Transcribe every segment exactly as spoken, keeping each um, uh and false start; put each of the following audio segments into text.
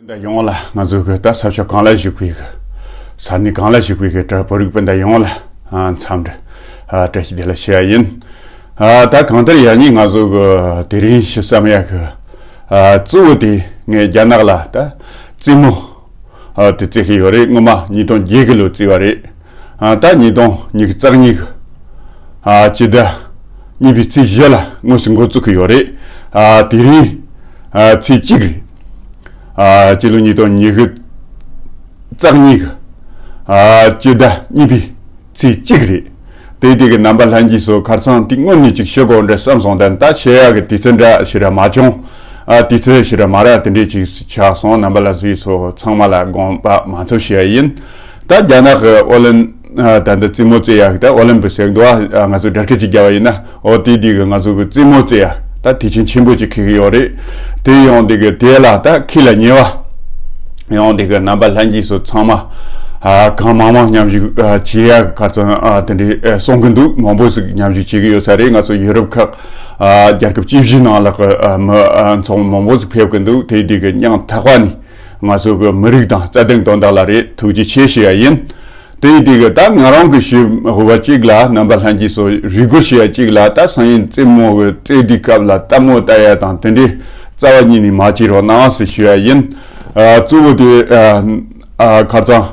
ད་ཡོངས་ལ་ང་ཚོ་གི་ད་ས་ཕྱོགས་གང་ལ་བཞུགས་པའི་གི་ས་གནས་གང་ལ་བཞུགས་པའི་གི་བོད་རིགས་སྤུན་ཟླ་ཡོངས་ལ་འཚམས་འདྲི་བཀྲ་ཤིས་བདེ་ལེགས་ཞུ་ཡ་ཡིན། ད་གང་ལྟར་ཡ་ཉིན་ང་ཚོ་གི་དེ་རིང་ཞུ་བསམ་ཡ་གི་གཙོ་བོ་དེ་ངས་རྒྱ་ནག་ལ་ད་རྩེད་མོ་དེ་རྩེ་གི་ཡོད་རེད། སྔོན་མ་ཉིས་སྟོང་བརྒྱད་གི་ལོ་རྩེ་བ་རེད། ད་ཉིས་སྟོང་ཉི་ཤུ་རྩ་གཉིས་ཀྱི་སྤྱི་ཟླ་གཉིས་པའི་ཚེས་བཞི་ལ་དངོས་སུ་འགོ་བཙུགས་ཀྱི་ཡོད་རེད། དེ་རིང་ཚེས་གཅིག་རེད། སྤྱི་ལོ་ཉིས་སྟོང་ཉི་ཤུ་རྩ་གཉིས་ཀྱི་སྤྱི་ཟླ་གཉིས་པའི་ཚེས་གཅིག་རེད། དེ་དེ་གི་རྣམ་པ་ལྷན་རྒྱས་ཚོ་ཁ་སང་དེ་དངོས་གནས་ཅིག་ཞུ་དགོས་འདྲ་བསམ་སོང་། ད་ད་ཞུ་ཡ་གི་དུས་ཚོད་འདྲ་ཞེ་དྲག་མ་བྱུང་། དུས་ཚོད་ཞེ་དྲག་མ་རག་དེ་འདྲས་ཅིག་ཆགས་སོང་། རྣམ་པ་ལྷན་རྒྱས་ཚོ་ཚང་མ་ལ་དགོངས་པ་མ་ཚོམ་ཞུ་ཡ་ཡིན། ད་རྒྱ་ནག་གི་ཨོ་ལན་ད་ལྟ་རྩེད་མོ་རྩེ་ཡག་ད་ཨོ་ལན་པི་ཟེར་འདུག་ཨ། ང་ཚོ་སྒྲ་སྐད་ཅིག་བརྒྱབ་པ་ཡིན་ན་ཨོ་དེ་དེ་གི་ང་ཚོ་གི་རྩེད་མོ་རྩེ་ཡག་ད་དུས་ཆེན་ཆེན་པོ་ཅིག་འཁེལ་གི་ཡོད་རེད། དེ་ཡོང་དེ་གི་དེ་ལ་ད་ཁས་ལ་ཉེ་བ་ཡོང་དེ་གི་རྣམ་པ་ལྷན་རྒྱས་ཚོ་ཚང་མ་གང་མང་མང་མཉམ་ཞུགས་བྱེད་ཡག་ག་ཚོད་དེ་འདྲའི་གསུང་གི་འདུག་མང་པོ་ཟིག་མཉམ་ཞུགས་བྱེད་གི་ཡོད་ས་རེད། ང་ཚོ་ཡུ་རོབ་ཁག་རྒྱལ་ཁབ་བཅུ་བཞི་ནང་ལ་གི་མི་ཚོང་མང་པོ་ཟིག་ཕེབས་གི་འདུག་དེ་དེ་གི་སྙིང་ཐག་པ་ནས་ང་ཚོ་གི་མི་རིགས་དང་རྩ་དོན་དོན་དག་ལ་རེད་ཐུགས་རྗེ་ཆེ་ཞུ་ཡ་ཡིན། དེ་ཡིན་དུས་ཀྱི་ད་ང་རང་གི་ཞུ་དགོས་པ་གཅིག་ལ་རྣམ་པ་ལྷན་རྒྱས་ཚོ་རེ་སྐུལ་ཞུ་ཡ་གཅིག་ལ་ད་སང་ཉིན་རྩེད་མོ་གི་རྩེ་དུས་སྐབས་ལ་ལྟད་མོ་ལྟ་ཡ་དང་དེ་འདྲའི་རྩ་བ་ཉིད་ནས་མ་བྱེད་རོགས་གནང་ཟེར་ཞུ་ཡ་ཡིན། གཙོ་བོ་དེ་ཁ་སང་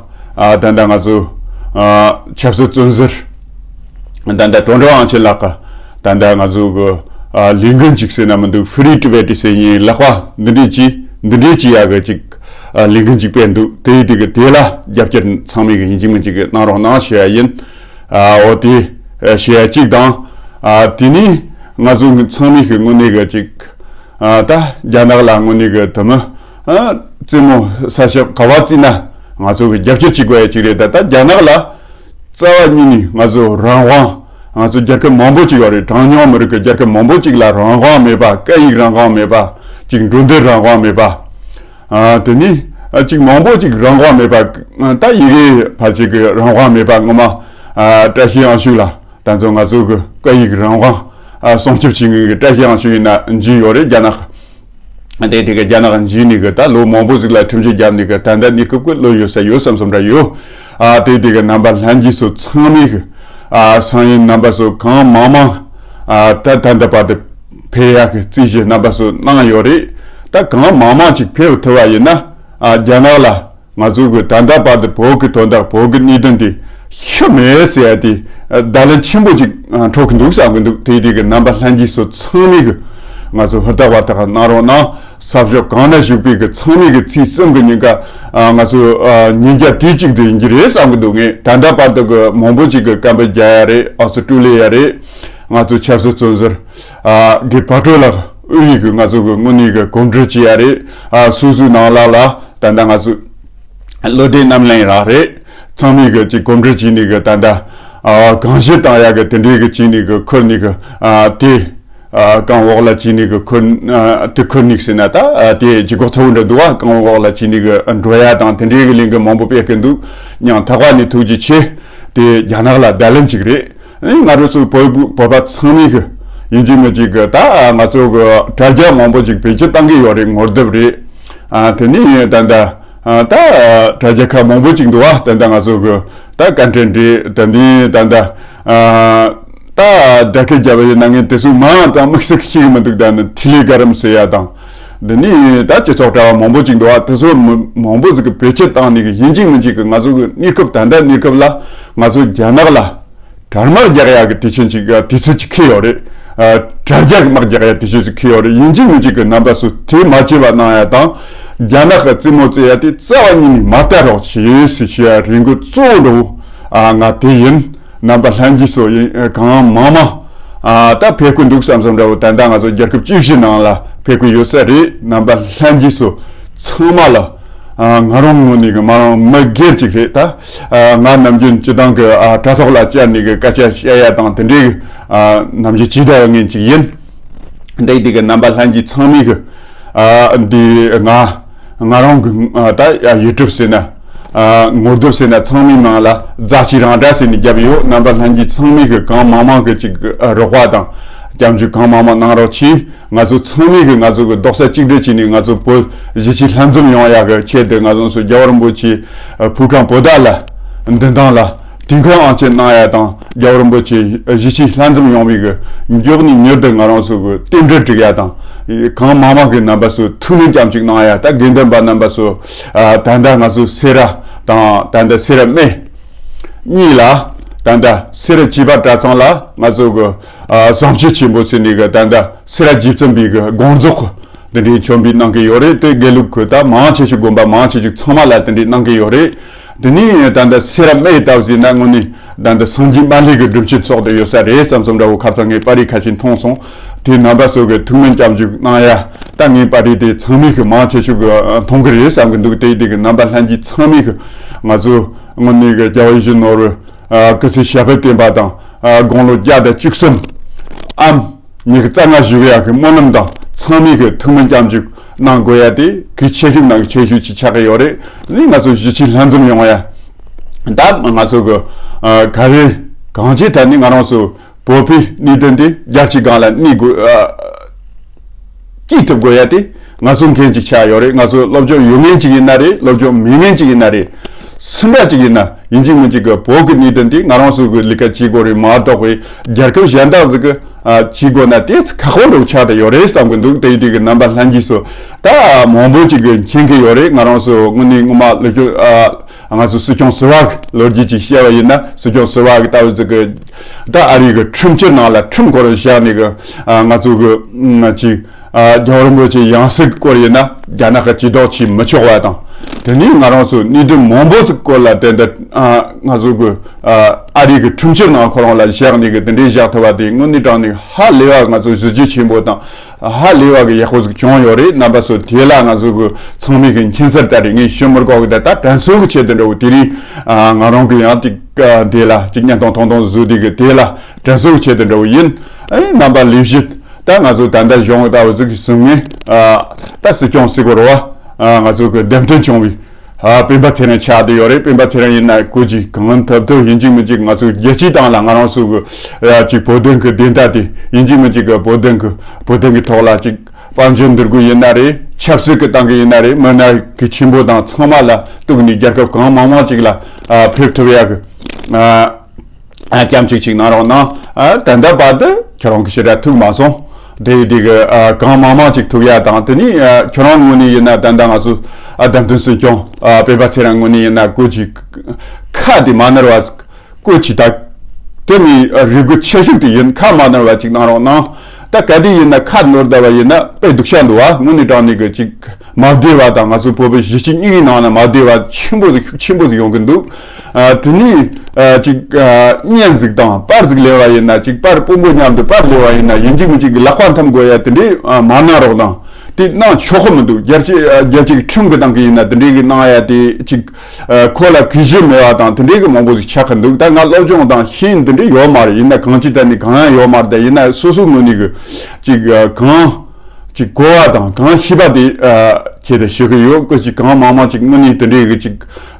ད་ལྟ་ང་ཚོ་ཆབ་སྲིད་བཙོན་ཟུར་ད་ལྟ་ཀྲོང་ཀྲོའུ་ཨང་ཆེན་ལགས་ཀྱི་ད་ལྟ་ང་ཚོ་གི་ལས་འགུལ་ཅིག་ཟེར་ན་མི་འདུག Free Tibet ཟེར་ཡིན་ལག་པ་འདི་འདྲས་ཅིག་འདི་འདྲས་ཅིག་ཡག་གི་ཅིག་ལས་འགུལ་ཅིག་སྤེལ་འདུག་དེ་ཡི་དེ་གི་དེ་ལ་རྒྱབ་སྐྱོར་ཚང་མས་གི་ཡིན་གཅིག་མིན་གཅིག་གི་གནང་རོགས་གནང་ཞུ་ཡ་ཡིན། འོ་དེ་ཞུ་ཡ་གཅིག་དང་། དེ་ནས་ང་ཚོ་ཚང་མས་གི་དངོས་གནས་གི་ཅིག་ད་རྒྱ་ནག་ལ་དངོས་གནས་གི་དུ་མི་རྩེད་མོ་ས་ཞབས་ག་བ་རྩེས་ན་ང་ཚོ་གི་རྒྱབ་སྐྱོར་བྱེད་དགོས་ཡ་གཅིག་རེད། ད་ད་རྒྱ་ནག་ལ་རྩ་བ་ཉིད་ནས་ང་ཚོ་རང་དབང་། ང་ཚོ་རྒྱལ་ཁབ་མང་པོ་ཅིག་ཡོད་རེད། གྲངས་ཉུང་མི་རིགས་ཀྱི་རྒྱལ་ཁབ་མང་པོ་ཅིག་ལ་རང་དབང་མེད་པ། སྐད་ཡིག་རང་དབང་མེད་པ། ཅིག་འགྲོ་འདུག་རང་དབང་མེད་པ། དེ་ནས་ཅིག་མང་པོ་ཅིག་རང་དབང་མེད་པ། ད་ཡི་གེ་ཕལ་ཆེར་གྱི་རང་དབང་མེད་པ། ངོ་མ་བཀྲ་ཤིས་དབང་ཕྱུག་ལ་ད་ཚོ་ང་ཚོ་གི་སྐད་ཡིག་རང་དབང་སྲུང་སྐྱོབ་བྱེད་མཁན་གྱི་བཀྲ་ཤིས་དབང་ཕྱུག་ཡིན་ན་འཇུས་ཡོད་རེད་རྒྱ་ནག་དེ་དེ་ག་རྒྱ་ནག་འཇུས་ནས་གི་ད་ལོ་མང་པོ་ཟིག་ལ་ཁྲིམས་གཅོད་བརྒྱབ་ནས་གི་ད་ལྟ་གནས་སྐབས་ཀྱི་ལོ་ཡོད་ས་ཡོད་བསམ་བསམ་འདྲ་ཡོད། ཨ་དེ་དེ་ག་རྣམ་པ་ལྷན་རྒྱས་ཚོ་ཚང་མས་གི་ཨ་སང་ཉིན་རྣམ་པ་ཚོ་གང་མང་མང་ཨ་ད་ད་ལྟ་བར་དུ་ཕེབས་ཡག་གི་རྩིས་གཞི་རྣམ་པ་ཚོ་གནང་ཡོད་རེད། ད་གང་མང་མང་ཅིག་ཕེབས་ཐུབ་པ་ཡིན་ན་ཨ་རྒྱ་ནག་ལ་ང་ཚོ་གི་ད་ལྟ་བར་དུ་བོད་ཀྱི་དོན་དག་བོད་ཀྱི་གནད་དོན་དེ་ཤི་མེད་ཟེར་ཡ་དེ་བརྡ་ལན་ཆེན་པོ་ཅིག་འཕྲོད་ཀྱི་འདུག་བསམ་གྱི་འདུག་དེ་དེ་གི་རྣམ་པ་ལྷན་རྒྱས་ཚོ་ཚང་མས་གི་ང་ཚོ་ཧུར་ཐག་བར་ཐག་གནང་རོགས་གནང་། ས་ཕྱོགས་གང་ན་བཞུགས་པའི་གི་ཚང་མས་གི་ཚེས་གསུམ་གི་ཉིན་ཀ་ང་ཚོ་ཉིན་རྒྱབ་དུས་གཅིག་དུ་ཡིན་གྱི་རེད་བསམ་གྱི་འདུག་ངས་ད་ལྟ་བར་དུ་གི་མང་པོ་ཅིག་གི་ཀམ་པོ་ཌི་ཡ་རེད། ཨོ་སི་ཀྲུ་ལི་ཡ་རེད། ང་ཚོ་ཆབ་སྲིད་བཙོན་ཟུར་གི་བག་གྲོ་ལགས་དབུས་གི་ང་ཚོ་གི་དངོས་གནས་གི་གོམ་བགྲོད་བྱེད་ཡ་རེད། སོ་སོའི་ནང་ལ་ལ་ད་ལྟ་ང་ཚོ་བློ་བདེ་རྣམ་གླིང་རང་རེད། ཚང་མས་གི་ཅིག་གོམ་བགྲོད་བྱས་ནས་གི་ད་ལྟ་གང་ཞིག་བཏང་ཡ་གི་དེ་འདྲའི་གི་བྱས་ནས་གི་ཁུར་ནས་གི་དེ། རྐང་འོག་ལ་བྱས་ནས་གི་ཁུར་དེ་ཁུར་ནས་ཟེར་ན་ད་དེ་ལྗིད་ཁོག་ཚ་བོ་འདྲ་འདུག་བ། རྐང་འོག་ལ་བྱས་ནས་གི་འགྲོ་ཡ་དང་དེ་འདྲའི་གི་ལས་འགུལ་མང་པོ་སྤེལ་གི་འདུག་སྙིང་ཐག་པ་ནས་ཐུགས་རྗེ་ཆེ། དེ་རྒྱ་ནག་ལ་བརྡ་ལན་ཅིག་རེད། ང་རང་ཚོ་བོད་བོད་པ་ཚང་མས་གི་ཡིན་གཅིག་མིན་གཅིག་གི་ད་ང་ཚོ་གི་དྲ་རྒྱ་མང་པོ་ཅིག་བེད་སྤྱོད་བཏང་གི་ཡོད་རེད། ངོ་དེབ་རེད། དེ་ནས་ད་ལྟ་ད་དྲ་རྒྱ་ཁག་མང་པོ་ཅིག་འདུག་བ། ད་ལྟ་ང་ཚོ་གི་ད་ཀན་ཊེན་རེད། དེ་ནས་ད་ལྟ་ད་སྒྲ་སྐད་རྒྱབ་པའི་ནང་ངན་དེ་ཚོ་མང་ཙམ་དམིགས་བསལ་ཤེས་ཀྱི་མི་འདུག་ད་ནི་ཐི་ལེ་གྷ་རམ་ཟེར་ཡ་དང་། འདི་ནི་ད་སྤྱི་ཚོགས་དྲ་བ་མང་པོ་ཅིག་འདུག་བ། དེ་ཚོ་མི་མང་པོ་ཟིག་གི་བེད་སྤྱོད་བཏང་ནས་གི་ཡིན་གཅིག་མིན་གཅིག་གི་ང་ཚོ་གི་གནས་སྐབས་ད་ལྟ་གནས་སྐབས་ལ་ང་ཚོ་རྒྱ་ནག་ལ་དྲ་དམག་རྒྱག་ཡག་གི་དུས་ཆེན་ཅིག་དུས་ཚོད་ཅིག་འཁེལ་ཡོད་རེད། དྲ་རྒྱ་གི་དམག་རྒྱག་ཡག་དུས་ཚོད་ཅིག་འཁེལ་ཡོད་རེད། ཡིན་གཅིག་མིན་གཅིག་གི་རྣམ་པ་ཚོ་དེ་མ་བྱེད་པ་གནང་ཡ་དང་། རྒྱ་ནག་གི་རྩེད་མོ་རྩེ་ཡ་དེ་རྩ་བ་ཉིད་ནས་མ་ལྟ་རོགས་བྱེད་ཟེར་ཞུ་ཡ་རེ་སྐུལ་གཙོ་བོ་འདྲ་བོ་ང་དེ་ཡིན། རྣམ་པ་ལྷན་རྒྱས་ཚོ་ཡིན་གང་མང་མང་ད་ཕེབས་ཀྱི་འདུག་བསམ་བསམ་འདྲ་བོ། ད་ལྟ་ང་ཚོ་རྒྱལ་ཁབ་བཅུ་བཞི་ནང་ལ་ཕེབས་ཀྱི་ཡོད་ས་རེད། རྣམ་པ་ལྷན་རྒྱས་ཚོ་ཚང་མ་ལ་ང་རང་ངོས་ནས་གི་མ་རང་མི་སྒེར་ཅིག་རེད། ད་ང་ནམ་རྒྱུན་སྤྱི་བཏང་གི་དྲ་ཐོག་ལ་བཅར་ནས་གི་སྐད་ཆ་བཤད་ཡ་དང་དེ་འདྲའི་གི་ནམ་རྒྱུན་ཇི་ལྟར་ཡང་ངན་ཅིག་ཡིན། འདི་འདི་གི་རྣམ་པ་ལྷན་རྒྱས་ཚང་མས་གི་འདི་ང་ང་རང་གི་ད་ཡུ་ཊུབ་ཟེར་ན། ངོ་དེབ་ཟེར་ན་ཚང་མའི་ནང་ལ་རྫ་ཆུ་རང་འདྲ་ཟེར་ནས་བརྒྱབ་ཡོད། རྣམ་པ་ལྷན་རྒྱས་ཚང་མས་གི་གང་མང་མང་གི་ཅིག་རོགས་པ་དང་ སྐྱབས་འཇུག་གང་མང་མང་གནང་རོགས་གྱིས། ང་ཚོ་ཚང་མས་གི་ང་ཚོ་གི་རྡོག་རྩ་གཅིག་སྒྲིལ་བྱས་ནས་ང་ཚོ་བོད་གཞིས་བྱེས་ལྷན་འཛོམས་ཡོང་ཡག་གི་ཆེད་དུ། ང་ཚོ་རྒྱལ་བ་རིན་པོ་ཆེ་ཕུགས་བསམ་བོད་དར་ལ་མདུན་ཐང་ལ་དུས་འཁོར་དབང་ཆེན་གནང་ཡ་དང་། རྒྱལ་བ་རིན་པོ་ཆེ་གཞིས་བྱེས་ལྷན་འཛོམས་ཡོང་བའི་གི་མགྱོགས་ནས་མྱུར་དུ་ང་རང་ཚོ་གི་རྟེན་འབྲེལ་སྒྲིག་ཡ་དང་། གང་མང་མང་གི་རྣམ་པ་ཚོ་ཐུགས་སྨོན་སྐྱབས་འཇུག་གནང་ཡ། ད་དགེ་འདུན་པ་རྣམ་པ་ཚོ་ད་ལྟ་ང་ཚོ་སེ་ར་དང་ད་ལྟ་སེ་ར་སྨད་གཉིས་ལ། ད་ལྟ་སེ་ར་བྱིས་པ་གྲྭ་ཚང་ལ་ང་ཚོ་གི་ཨ་བཟང་སྤྱོད་ཆེན་པོ་ཟེར་ནས་གི་ད་ལྟ་སེ་ར་བརྒྱད་བཙུན་པའི་གི་དགོངས་རྫོགས་དེ་འདྲའི་མཆོད་འབུལ་གནང་གི་ཡོད་རེད། དེ་དགེ་ལུགས་ཁུལ་ད་མང་ཆེ་ཤོས་དགོན་པ་མང་ཆེ་ཤོས་ཚང་མ་ལ་དེ་འདྲའི་གནང་གི་ཡོད་རེད། དེ་ནས་ད་ལྟ་སེ་ར་སྨད་ལྟ་བུ་ཟེར་ན་དངོས་གནས་ད་ལྟ་སངས་རྒྱས་མ་ལུས་ཀྱི་སྒྲུབ་ཆེན་ཚོགས་བསྡད་ཡོད་ས་རེད་བསམ་བསམ་འདྲ་བོ་ཁ་སང་ངས་པར་རིས་ཁ་ཤས་མཐོང་སོང་། དེ་རྣམ་པ་ཚོ་གི་ཐུགས་སྨོན་སྐྱབས་འཇུག་གནང་ཡ། ད་ངའི་པར་རིས་དེ་ཚང་མས་གི་མང་ཆེ་ཤོས་གི་མཐོང་གི་རེད་བསམ་གི་འདུག་དེ་དེ་གི་རྣམ་པ་ལྷན་རྒྱས་ཚང་མས་གི་ང་ཚོ་དངོས་གནས་གི་རྒྱལ་བ་ཡིད་བཞིན་ནོར་བུ་སྐུ་ཚེ་ཞབས་པད་བརྟན་པ་དང་། དགུང་ལོ་བརྒྱ་དང་བཅུ་གསུམ། ཨ་མྱི་གི་རྩ་ལྔ་བཞུགས་ཡག་གི་སྨོན་ལམ་དང་ཚང་མས་གི་ཐུགས་སྨོན་སྐྱབས་འཇུག་གནང་དགོས་ཡ་དེ་གི་ཆེ་ཤོས་ནང་གི་ཆེ་ཤོས་ཅིག་ཆགས་ཀྱི་ཡོད་རེད། ནི་ང་ཚོ་གཞིས་བྱེས་ལྷན་འཛོམས་ཡོང་ཡ། ད་ང་ཚོ་གི་ཨ་ག་རེ་གང་ཅི་ད་ནི་ང་རང་ཚོ་བོད་པའི་གནད་དོན་དེ་རྒྱལ་སྤྱིའི་སྒང་ལ་གནས་དགོས་ཨ་སྐྱེས་ཐུབ་དགོས་ཡ་དེ་ང་ཚོ་འགན་ཅིག་ཆགས་ཡོད་རེད། ང་ཚོ་སློབ་སྦྱོང་ཡོད་མཁན་ཅིག་ཡིན་ན་རེད། སློབ་སྦྱོང་མེད་མཁན་ཅིག་ཡིན་ན་རེད། སུ་འདྲ་ཅིག་ཡིན་ན་ཡིན་གཅིག་མིན་གཅིག་གི་བོད་ཀྱི་གནད་དོན་དེ་ང་རང་ཚོ་གི་ལས་ཀ་བྱེད་དགོས་རེད་མ་གཏོགས་པའི་རྒྱལ་ཁབ་གཞན་དག་ཟིག་གི་ཨ་བྱེད་དགོས་ན་དེ་ཁག་པོ་འདྲ་བོ་ཆགས་བསྡད་ཡོད་རེད་བསམ་གི་འདུག་དེ་དེ་གི་རྣམ་པ་ལྷན་རྒྱས་ཚོ་ད་མང་པོ་ཅིག་གི་མཁྱེན་གི་ཡོད་རེད། ང་རང་ཚོ་དངོས་གནས་ངོ་མ་ལོ་རྒྱུས་ཨ་ང་ཚོ་སྲིད་སྐྱོང་ཟུར་པ་གི་ལོ་རྒྱུས་ཅིག་བཤད་པ་ཡིན་ན། སྲིད་སྐྱོང་ཟུར་པ་གི་ལྟ་བུ་ཟིག་གི་ད་ཨ་རི་གི་ཁྲིམས་སྤྱི་ནང་ལ་ཁྲིམས་སྐོར་བཞག་ནས་གི་ཨ་ང་ཚོ་གི་ཅིག་ཨ་རྒྱལ་བ་རིན་པོ་ཆེ་ཡང་སྲིད་སྐོར་ཡིན་ན་རྒྱ་ནག་གི་ཇུས་གཏོགས་བྱེད་མི་ཆོག་པ་དང་། དེ་ནས་ང་རང་ཚོ་གནད་དོན་མང་པོ་ཟིག་སྐོར་ལ་དེ་འདྲ་ཨ་ང་ཚོ་གི་ཨ་ཨ་རི་གི་ཁྲིམས་སྤྱི་ནང་ཁོ་རང་ལ་བཞག་ནས་གི་དེ་འདྲའི་བཞག་ཐུབ་པ་དེ་དངོས་གནས་དྲང་གནས་ཧ་ལས་པ་ང་ཚོ་གཟི་བརྗིད་ཆེན་པོ་དང་ཧ་ལས་པ་གི་ཡག་པོ་ཟིག་བྱུང་ཡོད་རེད། རྣམ་པ་ཚོ་དེ་ལ་ང་ཚོ་གི་ཚང་མས་གི་མཁྱེན་གསལ་ལྟར་རེད། ངས་ཞུ་མི་དགོས་གི། ད་ད་དྲན་གསོ་གི་ཆེད་དུ་འདྲ་བོ་དེ་རིང་ཨ་ང་རང་གི་ཡང་ཅིག་ཨ་དེ་ལ་ཅིག་བརྙན་ཐུང་ཐུང་ཐུང་བཟོས་དེ་གི་དེ་ལ་དྲན་གསོ་གི་ཆེད་དུ་འདྲ་བོ་ཡིན། ཨེ་རྣམ་པ་ལེགས་བཞུགས། ད་ང་ཚོ་ད་ལྟ་གཞུང་ལྟ་བུ་ཟིག་གི་གསུང་ངེས་ཨ་ད་སྲིད་སྐྱོང་ཟེར་དགོས་རེད་བ། ཨ་ང་ཚོ་གི་འདེམས་ཐོན་བྱུང་བའི་ཨ་སྤེན་པ་ཚེ་རིང་ཆགས་བསྡད་ཡོད་རེད། སྤེན་པ་ཚེ་རིང་ཡིན་ན་སྐུ་མཁྱེན་གང་ཐུབ་ཐུབ་ཡིན་གཅིག་མིན་གཅིག་ང་ཚོ་རྒྱལ་སྤྱིའི་སྟེང་ལ་ང་རང་ཚོ་གི་ཨ་ཅིག་བོད་དོན་གི་བདེན་མཐའ་དེ་ཡིན་གཅིག་མིན་གཅིག་གི་བོད་དོན་གི་བོད་དོན་གི་ཐོག་ལ་ཅིག་དཔལ་འབྱོར་འདུ་འགོད་ཡིན་ན་རེད། ཆབ་སྲིད་གི་སྟེང་གི་ཡིན་ན་རེད། མི་སྣ་གི་ཆེན་པོ་དང་ཚང་མ་ལ་གཏུགས་ནས་རྒྱལ་ཁབ་གང་མང་མང་ཅིག་ལ་ཨ་ཕེབས་ཐུབ་ཡག་གི་ཨ། ཨ་སྐྱབས་འཇུག་ཅིག་གནང་རོགས་གནང་། ཨ་ད་ལྟ་བར་དུ་ཁྱོད་རང་གི་ཞེ་དྲག་ཐུག་མ་སོང་། དེ་ཡི་དེ་གི་ཨ་གང་མང་མང་ཅིག་ཐུག་ཡ་དང་། དེ་ནི་ཨ་ཁྱོད་རང་ངོས་ནས་ཡིན་ན་ད་ལྟ་ང་ཚོ་ཨ་བདམས་ཐོན་སྲིད་སྐྱོང་ཨ་སྤེན་པ་ཚེ་རིང་ངོས་ནས་ཡིན་ན་སྐུ་མཁྱེན་ཁ་དེ་མ་ནོར་བ་སྐུ་མཁྱེན་ད་དེ་ནི་ཨ་རེ་སྐུལ་ཆེ་ཤོས་དེ་ཡིན། ཁ་མ་ནོར་བ་ཅིག་གནང་རོགས་གནང་། ད་ག་དེ་ཡིན་ན་ཁ་ནོར་བསྡད་པ་ཡིན་ན་དཔེ་སྡུག་ཤ་འདུག་བ། དངོས་གནས་དྲང་གནས་གི་ཅིག་མ་བདེ་བ་དང་ང་ཚོ་བོད་པའི་གཞིས་བྱེས་གཉིས་ཀྱི་ནང་ལ་མ་བདེ་བ་ཆེན་པོ་ཟིག་ཤུགས་ཆེན་པོ་ཟིག་ཡོང་གི་འདུག་ཨ་དེ་ནས་ཨ་ཅིག་ཨ་བརྙན་ཟིག་དང་པར་ཟིག་ལེན་པ་ཡིན་ན། ཅིག་པར་སྤུན་པོ་མཉམ་དུ་པར་ལེན་པ་ཡིན་ན་ཡིན་གཅིག་མིན་གཅིག་གི་ལག་པ་འཐམ་དགོས་ཡ་དེ་འདྲའི་ཨ་མ་གནང་རོགས་གནང་། དེ་གནང་ཆོག་གི་མི་འདུག་རྒྱལ་སྤྱི་ཨ་རྒྱལ་སྤྱི་གི་ཁྲིམས་གི་སྟེང་གི་ཡིན་ན་དེ་འདྲའི་གི་གནང་ཡ་དེ་ཅིག་ཨ་ཁོ་ལ་གུས་ཞབས་མེད་པ་དང་དེ་འདྲའི་གི་མང་པོ་ཟིག་ཆགས་གི་འདུག་ད་ང་སློབ་སྦྱོང་དང་ཤེས་ཡོན་དེ་འདྲའི་ཡོད་མ་རེད། ཡིན་ན་གང་ཅི་ད་ནི་གང་ཡང་ཡོད་མ་རེད། ད་ཡིན་ན་སོ་སོ་ངོས་ནས་གི་ཅིག་ཨ་གང་། ཅིག་གོ་བ་དང་གང་ཤེས་པ་དེ་ཨ་ཁྱེད་དེ་ཞུ་གི་ཡོད། སྐུ་མཁྱེན་གང་མང་མང་ཅིག་དངོས་གནས་དེ་འདྲའི་གི་ཅིག་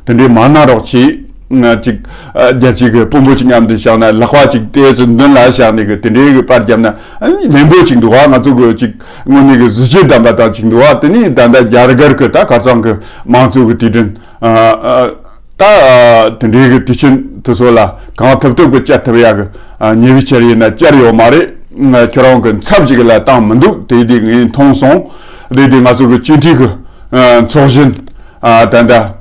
དེ་འདྲའི་མ་གནང་རོགས་གྱིས། ང་ཅིག་ཨ་རྒྱལ་སྤྱི་གི་དཔོན་པོ་ཅིག་མཉམ་དུ་བཞག་ན་ལག་པ་ཅིག་ཏོག་ཙམ་མདུན་ལ་བཞག་ནས་གི་དེ་འདྲའི་གི་པར་བརྒྱབ་ན་ཨ་ནི་ལེན་པོ་ཅིག་འདུག་བ། ང་ཚོ་གི་ཅིག་དངོས་གནས་གི་གཟི་བརྗིད་ལྡན་པ་དང་ཅིག་འདུག་བ། དེ་ནས་ད་ལྟ་རྒྱ་གར་གི་ད་ཁ་སང་གི་མང་གཙོ་གི་དུས་དྲན་ཨ་ཨ། ད་ཨ་དེ་འདྲའི་གི་དུས་ཆེན་དེ་ཚོ་ལ་གང་ཐུབ་ཐུབ་གི་བཅར་ཐུབ་ཡག་གི་ཨ་ཉེ་བའི་ཆར་ཡིན་ན་བཅར་ཡོད་མ་རེད། ཨ་ཁྱོད་རང་གི་ཚབ་ཅིག་ལ་བཏང་མི་འདུག་དེ་དེ་ངས་མཐོང་སོང་། དེ་དེ་ང་ཚོ་གི་སྤྱི་འཐུས་གི་ཨ་ཚོགས་གཞོན་ཨ་ད་ལྟ་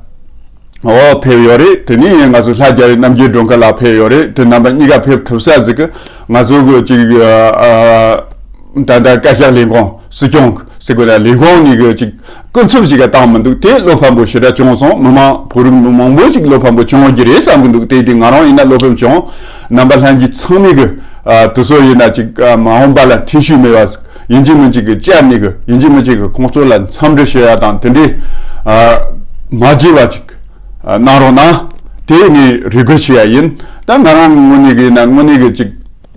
འོ་ཕེབས་ཡོད་རེད། དེ་ནས་ང་ཚོ་ལྷ་རྒྱ་རི་རྣམ་རྒྱལ་སྒྲོལ་དཀར་ལགས་ཕེབས་ཡོད་རེད། དེ་རྣམ་པ་གཉིས་ཀ་ཕེབས་ཐུབ་ས་ཟིག་གི་ང་ཚོ་གི་ཅིག་ཨ་ད་ལྟ་བཀའ་ཤག་ལས་ཁུངས་སྲིད་སྐྱོང་ཟེར་དགོས་ན་ལས་ཁུངས་ནས་གི་ཅིག་སྐུ་ཚབ་ཅིག་ག་བཏང་མི་འདུག་དེ་བློ་ཕམ་པོ་ཞེ་དྲག་བྱུང་སོང་། མི་མང་བོད་རིགས་མང་པོ་ཅིག་བློ་ཕམ་པོ་བྱུང་གི་རེད་བསམ་གི་འདུག་དེ་དེ་ང་རང་ཡིན་ན་བློ་ཕམ་བྱུང་། རྣམ་པ་ལྷན་རྒྱས་ཚང་མས་གི་ཨ་དེ་ཚོ་ཡིན་ན་ཅིག་ཨ་མ་འོངས་པ་ལ་ཐེ་ཤུགས་མེད་པ་ཡིན་གཅིག་མིན་གཅིག་གི་བཅར་ནས་གི་ཡིན་གཅིག་མིན་གཅིག་གི་ཁོང་ཚོ་ལ་འཚམས་འདྲི་ཞུ་ཡ་དང་དེ་འདྲའི་ཨ་མ་བརྗེད་པ་ཅིག་ཨ་གནང་རོགས་གནང་། དེ་ངས་རེ་སྐུལ་ཞུ་ཡ་ཡིན། ད་ང་རང་དངོས་གནས་གི་ཡིན་ན་དངོས་གནས་གི་ཅིག་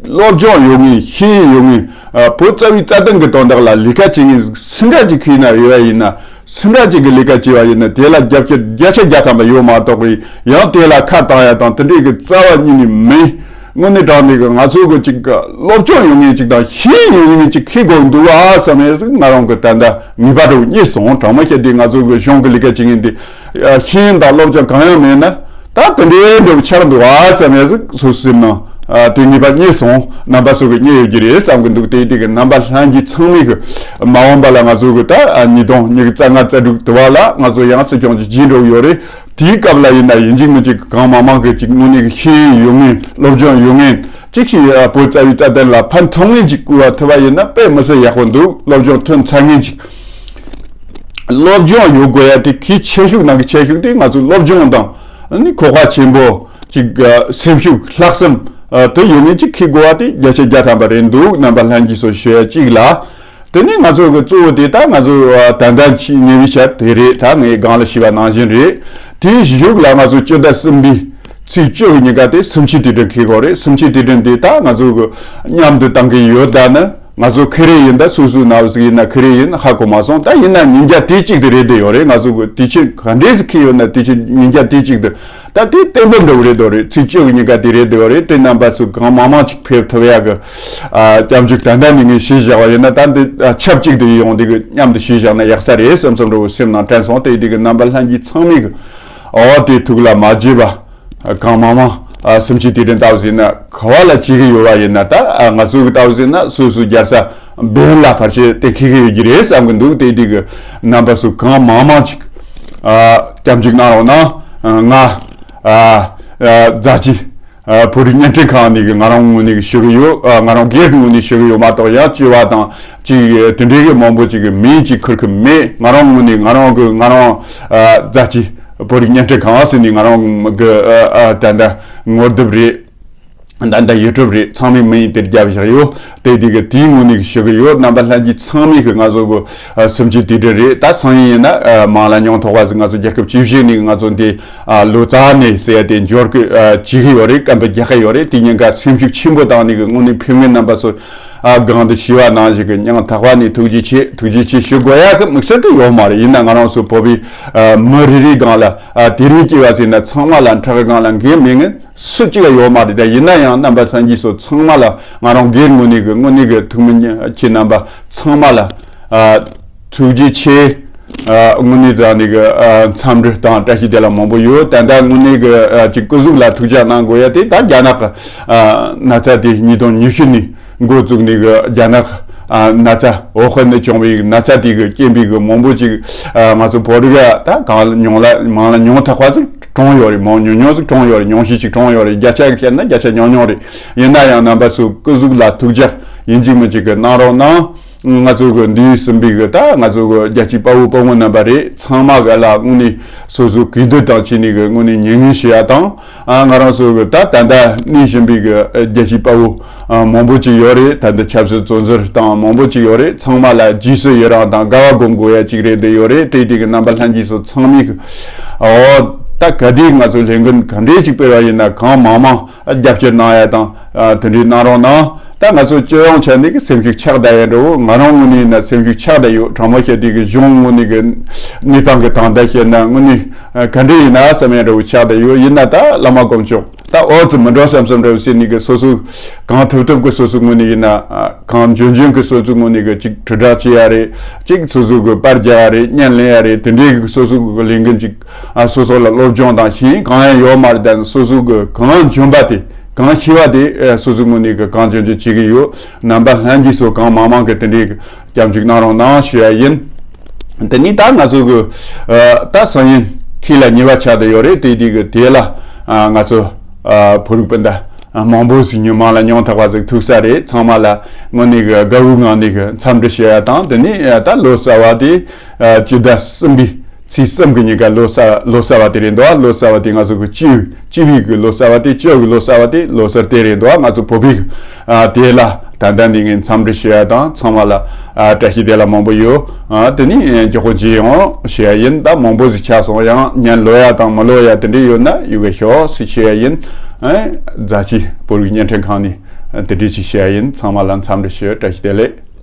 སློབ་སྦྱོང་ཡོད་ངེས། ཤེས་ཡོན་ཡོད་ངེས། ཨ་བོད་རྩ་བའི་རྩ་དོན་གྱི་དོན་དག་ལ་ལས་ཀ་བྱེད་མཁན་སུ་འདྲ་ཅིག་ཁྱེད་ན་ཡོད་པ་ཡིན་ན། སུ་འདྲ་ཅིག་གི་ལས་ཀ་བྱས་པ་ཡིན་ན་དེ་ལ་རྒྱབ་སྐྱོར་བརྒྱ་ཆ་བརྒྱ་ཐམ་པ་ཡོད་མ་གཏོགས་པའི་ཡང་དེ་ལ་ཁ་བཏང་ཡ་དང་དེ་འདྲའི་གི་རྩ་བ་ཉིད་ནས་མེད། དངོས་གནས་དྲང་གནས་ཀྱི་ང་ཚོ་གི་ཅིག་སློབ་སྦྱོང་ཡོང་མཁན་ཅིག་དང་ཤེས་ཡོན་ཡོང་མཁན་ཅིག་ཁྱེད་དགོས་འདུག་ཨ་བསམ་ཡས་ང་རང་གི་ད་ལྟ་ངེས་པ་རུ་རྙེད་སོང་། དྲང་མོ་བཤད་དུས་ང་ཚོ་གི་གཞུང་གི་ལས་ཀ་བྱེད་མཁན་དེ་ཤེས་ཡོན་དང་སློབ་སྦྱོང་གང་ཡང་མེད་ན། ད་དེ་འདྲའི་འགྲོ་ཆགས་འདུག་ཨ་བསམ་ཡས་སོ་སོའི་སེམས་ནང་དེ་ངེས་པ་རྙེད་སོང་། རྣམ་པ་ཚོ་གི་རྙེད་ཡོད་ཀྱི་རེད་བསམ་གི་འདུག་དེ་དེ་གི་རྣམ་པ་ལྷན་རྒྱས་ཚང་མས་གི་མ་འོངས་པ་ལ་ང་ཚོ་གི་ད་ཉིས་སྟོང་ཉི་ཤུ་རྩ་ལྔ་རྩ་དྲུག་དུ་བ་ལ་ང་ཚོ་ཡང་སྲིད་སྐྱོང་ཅིག་བྱེད་འགྲོ་གི་ཡོད་རེད། དེའི་སྐབས་ལ་ཡིན་ན་ཡིན་གཅིག་མིན་གཅིག་གང་མང་མང་གི་ཅིག་དངོས་གནས་ཀྱི་ཤེས་ཡོན་ཡོད་མཁན་སློབ་སྦྱོང་ཡོད་མཁན་ཅིག་ཞིག་བོད་རྩ་བའི་རྩ་དོན་ལ་ཕན་ཐོགས་མཁན་ཅིག་བསྐོ་བ་ཐུབ་པ་ཡིན་ན་དཔེ་མི་སྲིད་ཡག་པོ་འདུག་སློབ་སྦྱོང་ཐོན་ཚར་མཁན་ཅིག་སློབ་སྦྱོང་ཡོད་དགོས་ཡ་དེ་གལ་ཆེ་ཤོས་ནང་གི་ཆེ་ཤོས་དེ་ང་ཚོའི་སློབ་སྦྱོང་དང་ནི་གོ་བ་ཆེན་པོ་ཅིག་སེམས་ཤུགས་ལྷག་བསམ་དེ་ཡོད་མཁན་ཅིག་ཁྱེད་དགོས་པ་དེ་བརྒྱ་ཆ་བརྒྱ་ཐམ་པ་རེད་འདུག་རྣམ་པ་ལྷན་རྒྱས་ཚོ་ཞུ་ཡ་གཅིག་ལ། དེ་ནས་ང་ཚོ་གི་གཙོ་བོ་དེ་ད་ང་ཚོ་ད་ལྟ་ཆེས་ཉེ་བའི་ཆར་དེ་རེད། ད་ངས་སྒང་ལ་ཞུས་པ་ནང་བཞིན་རེད། དེའི་གཞུག་ལ་ང་ཚོ་སྤྱི་ཟླ་གསུམ་པའི་ཚེས་བཅུ་གི་ཉིན་ཀ་དེ་སུམ་ཆུ་དུས་དྲན་འཁེལ་གོ་རེད། སུམ་ཆུ་དུས་དྲན་དེ་ད་ང་ཚོ་གི་མཉམ་དུ་བཏང་གི་ཡོད། ད་ནི་ང་ཚོ་ཁེ་རེ་ཡིན་ད་སོ་སོའི་ནང་ཟིག་ཡིན་ན་ཁེ་རེ་ཡིན་ཧ་གོ་མ་སོང་། ད་ཡིན་ན་ཉིན་རྒྱ་དེ་གཅིག་དེ་རེད་དེ་ཡོད་རེད། ང་ཚོ་གི་དུས་ཆེན་ག་འདྲས་ཟིག་འཁེལ་ཡོད་ན་དུས་ཆེན་ཉིན་རྒྱ་དེ་གཅིག་དེ། ད་དེ་བརྟན་པོ་འགྲོ་གི་རེད་དོ་རེད། ཚེས་བཅུ་གི་ཉིན་ཀ་དེ་རེད་དོ་རེད། དེ་རྣམ་པ་ཚོ་གང་མང་མང་ཅིག་ཕེབས་ཐུབ་ཡག་གི་ཨ་སྐྱབས་འཇུག་ད་ལྟ་ནས་ངས་ཞུས་བཞག་པ་ཡིན་ན་ད་འདི་ཨ་ཆབས་ཅིག་ཏུ་ཡོང་དེ་གི་མཉམ་དུ་ཞུས་བཞག་ན་ཡག་ས་རེད་བསམ་བསམ་འགྲོ་གི་སེམས་ནང་དྲན་སོང་། དེ་དེ་གི་རྣམ་པ་ལྷན་རྒྱས་ཚང་མས་གི་ཨོ་དེ་ཐུགས་ལ་མ་བརྗེད་པ་གང་མང་མང་ཨ་སུམ་ཆུ་དུས་དྲན་ལྟ་བུ་ཟིན་ན་ག་བ་ལ་བྱེད་གི་ཡོད་བ་ཡིན་ན་ད་ཨ་ང་ཚོ་གི་ལྟ་བུ་ཟིན་ན་སོ་སོ་རྒྱལ་ས་བོད་ལ་ཕར་ཆེར་དེ་འཁེལ་གི་ཡོད་ཀྱི་རེད་བསམ་གི་འདུག་དེ་དེ་གི་རྣམ་པ་ཚོ་གང་མང་མང་ཅིག་ཨ་སྐྱབས་འཇུག་གནང་རོགས་གནང་། ང་ཨ་ཨ་རྫ་ཆུ་ཨ་བོད་རིགས་བརྙན་འཕྲིན་ཁང་ནས་གི་ང་རང་ངོས་ནས་གི་ཞུ་གི་ཡོད། ཨ་ང་རང་སྒེར་གྱི་ངོས་ནས་ཞུ་གི་ཡོད་མ་གཏོགས་ཡང་སྤྱི་བ་དང་ཅིག་དེ་འདྲའི་གི་མང་པོ་ཅིག་གི་མིང་ཅིག་ཁུར་གི་མེད། ང་རང་ངོས་ནས་ང་རང་གི་ང་རང་ཨ་རྫ་ཆུ་བོད་རིགས་བརྙན་འཕྲིན་ཁང་ཟེར་ནས་ང་རང་གི་ཨ་ཨ་ད་ལྟ་ངོ་དེབ་རེད། ད་ལྟ་ཡུ་ཊུབ་རེད། ཚང་མས་མིང་དེར་རྒྱབ་བཞག་ཡོད། དེ་དེ་གི་དེའི་ངོས་ནས་ཞུ་གི་ཡོད། རྣམ་པ་ལྷན་རྒྱས་ཚང་མས་གི་ང་ཚོ་གི་ཨ་སུམ་ཆུ་དུས་དྲན་རེད། ད་སང་ཉིན་ཡིན་ན་ཨ་མང་ལ་ཉུང་ཐོག་པ་ཟིག་ང་ཚོ་རྒྱལ་ཁབ་བཅུ་བཞི་ནས་ང་ཚོ་འདི་ཨ་ལོ་ཙཱ་ནས་ཟེར་ཡ་དེ་འབྱོར་གི་ཨ་བྱེད་གི་ཡོད་རེད། སྐད་འབོད་རྒྱག་གི་ཡོད་རེད། དེ་ཉིན་ཀ་སེམས་ཤུགས་ཆེན་པོ་བཏང་ནས་གི་དངོས་གནས་ཕེབས་མཁན་རྣམ་པ་ཚོ་ཨ་སྒང་དུ་ཞུ་བ་ནང་བཞིན་གི་སྙིང་ཐག་པ་ནས་ཐུགས་རྗེ་ཆེ་ཐུགས་རྗེ་ཆེ་ཞུ་དགོས་ཡ་གི་དམིགས་བསལ་དུ་ཡོད་མ་རེད། ཡིན་ན་ང་རང་ཚོ་བོད་པའི་ཨ་མི་རེ་རེའི་སྒང་ལ་ཨ་དེ་རིང་སྐྱེ་བ་ཟིན་ན་ཚང་མ་ལ་ཁྲག་གི་སྒང་ལ་འགན་མེད་ངན། སུ་གཅིག་ཡོད་མ་རེད། ད་ཡིན་ན་ཡང་རྣམ་པ་ལྷན་རྒྱས་ཚོ་ཚང་མ་ལ་ང་རང་སྒེར་ངོས་ནས་གི་དངོས་གནས་གི་ཐུགས་སྨོན་ཁྱེད་རྣམ་པ་ཚང་མ་ལ་ཨ་ཐུགས་རྗེ་ཆེ། ཨ་དངོས་གནས་དྲང་གནས་གི་ཨ་འཚམས་འདྲི་དང་བཀྲ་ཤིས་བདེ་ལེགས་མང་པོ་ཡོད། ད་ལྟ་དངོས་གནས་གི་ཨ་ཅིག་སྐུ་གཟུགས་ལ་ཐུགས་ཅག་གནང་དགོས་ཡ་དེ་ད་རྒྱ་ནག་གི་ཨ་ན་ཚ་དེ་ཉིས་སྟོང་ཉི་ཤུ་ནས་འགོ་བཙུགས་ནས་གི་རྒྱ་ནག་ཨ་ན་ཚ་ཝུ་ཧན་ནས་བྱུང་བའི་ན་ཚ་དེ་གི་རྐྱེན་པས་གི་མང་པོ་ཅིག་ཨ་ང་ཚོ་བོད་རིགས་ད་གང་ཉུང་ལ་མང་ལ་ཉུང་ཐག་པ་ཟིག་གྲོངས་ཡོད་རེད། མང་ཉུང་ཉུང་ཟིག་གྲོངས་ཡོད་རེད། ཉུང་ཤས་ཅིག་གྲོངས་ཡོད་རེད། བརྒྱ་ཆ་བཤད་ན་བརྒྱ་ཆ་ཉུང་ཉུང་རེད། ཡིན་ན་ཡང་རྣམ་པ་ཚོ་སྐུ་གཟུགས་ལ་ཐུགས་ཅག་ཡིན་གཅིག་མིན་གཅིག་གི་གནང་རོགས་གནང་། ང་ཚོ་གི་འདིའི་གསུམ་པའི་གི་ད་ང་ཚོ་གི་རྒྱལ་གཅེས་དཔའ་བོ་དཔའ་མོ་རྣམ་པ་རེད། ཚང་མ་ག་ལ་དངོས་གནས་སོ་སོ་གུས་འདུད་དང་བཅས་ནས་གི་དངོས་གནས་ཉེ་སྔོན་ཞུ་ཡ་དང་། ཨ་ང་རང་ཚོ་གི་ད་ད་ལྟ་གནས་བཞིན་པའི་གི་རྒྱལ་གཅེས་དཔའ་བོ་ཨ་མང་པོ་ཅིག་ཡོད་རེད། ད་ལྟ་ཆབ་སྲིད་བཙོན་ཟུར་དང་མང་པོ་ཅིག་ཡོད་རེད། ཚང་མ་ལ་རྗེས་སུ་ཡི་རང་དང་དགའ་བ་སྒོམ་དགོས་ཡ་ཅིག་རེད་དེ་ཡོད་རེད། དེ་དེ་གི་རྣམ་པ་ལྷན་རྒྱས་ཚོ་ཚང་མས་གི་ཨོ་ད་ག་དུས་ང་ཚོ་ལས་འགུལ་ག་འདྲས་ཅིག་སྤེལ་བ་ཡིན་ན་གང་མང་མང་རྒྱབ་སྐྱོར་གནང་ཡ་དང་ཨ་དེ་འདྲས་གནང་རོགས་གནང་། ད་ང་ཚོ་སྤྱི་ཡོངས་ཆ་ནས་གི་སེམས་ཤུགས་ཆག་བསྡད་ཡ་འདྲ་བོ་ང་རང་ངོས་ནས་ཡིན་ན་སེམས་ཤུགས་ཆག་བསྡད་ཡོད། དྲང་མོ་བཤད་དུས་གི་གཞུང་ངོས་ནས་གི་གནས་སྟངས་གི་དང་ད་བཤད་ན་དངོས་གནས་ག་འདྲས་ཡིན་ན་བསམ་ཡ་འདྲ་བོ་ཆག་བསྡད་ཡོད། ཡིན་ན་ད་བླ་མ་དཀོན་མཆོག་ད་ཨོ་ཙི་མི་འགྲོ་བསམ་བསམ་འདྲ་བོ་ཟེར་ནས་གི་སོ་སོ་གང་ཐུབ་ཐུབ་གི་སོ་སོ་ངོས་ནས་ཡིན་ན་གང་འཇོན་འཇོན་གི་སོ་སོ་ངོས་ནས་གི་ཅིག་དྲིལ་བསྒྲགས་བྱེད་ཡ་རེད། ཅིག་སོ་སོ་གི་པར་རྒྱག་ཡ་རེད། བརྙན་ལེན་ཡ་རེད། དེ་འདྲའི་གི་སོ་སོ་གི་ལས་འགན་ཅིག་ཨ་སོ་སོ་ལ་སློབ་སྦྱོང་དང་ཤེས་ཡོན་གང་ཡང་ཡོད་མ་རེད། ད་སོ་སོ་གི་གང་འཇོན་པ་དེ་གང་ཤེས་པ་དེ་ཨ་སོ་སོའི་ངོས་ནས་གི་གང་འཇོན་འཇོན་བྱེད་ཀྱི་ཡོད། རྣམ་པ་ལྷན་རྒྱས་ཚོ་གང་མང་མང་གི་དེ་འདྲའི་གི་སྐྱབས་འཇུག་གནང་རོགས་གནང་ཞུ་ཡ་ཡིན། དེ་ནས་ད་ང་ཚོ་གི་ཨ་ད་སང་ཉིན་ཁྱེད་ལ་ཉེ་བ་ཆགས་བསྡད་ཡོད་རེད། དེ་དེ་གི་དེ་ལ་ཨ་ང་ཚོ་ཨ་བོད་རིགས་སྤུན་ཟླ་མང་པོ་ཞིག་ཉུང་མང་ལ་ཉུང་ཐག་པ་ཟིག་ཐུག་ས་རེད། ཚང་མ་ལ་དངོས་གནས་གི་དགའ་བོའི་ངང་ནས་གི་འཚམས་འདྲི་ཞུ་ཡ་དང་། དེ་ནས་ཨ་ད་ལོ་གསར་བ་དེ་ཨ་སྤྱི་ཟླ་གསུམ་པའི་ཚེས་གསུམ་གི་ཉིན་ཀ་ལོ་གསར་ལོ་གསར་བ་དེ་རེད་འདུག་ལོ་གསར་བ་དེ་ང་ཚོ་གི་བཅུ་བཅུ་བའི་གི་ལོ་གསར་བ་དེ་བཅུ་གི་ལོ་གསར་བ་དེ་ལོ་གསར་དེ་རེད་འདུག་ང་ཚོ་བོད་པའི་ཨ་དེ་ལ་ད་ལྟ་འདི་ངས་འཚམས་འདྲི་ཞུ་ཡ་དང་། ཚང་མ་ལ་ཨ་བཀྲ་ཤིས་བདེ་ལེགས་མང་པོ་ཡོད། ཨ་དེ་ནས་མགྱོགས་པོ་མཇལ་ཡོང་ཞུ་ཡ་ཡིན། ད་མང་པོ་ཟིག་ཆགས་སོང་། ཡང་ཉན་ལོ་ཡ་དང་མི་ལོ་ཡ་དེ་འདྲ་ཡོད་ན་ཡུ་གེ་ཤོག་ཟིག་ཞུ་ཡ་ཡིན། ཨ་རྫ་ཆུ་བོད་རིགས་བརྙན་འཕྲིན་ཁང་ནས་དེ་འདྲ་ཞིག་ཞུ་ཡ་ཡིན། ཚང་མ་ལ་འཚམས་འདྲི་ཞུ། བཀྲ་ཤིས་བདེ་ལེགས།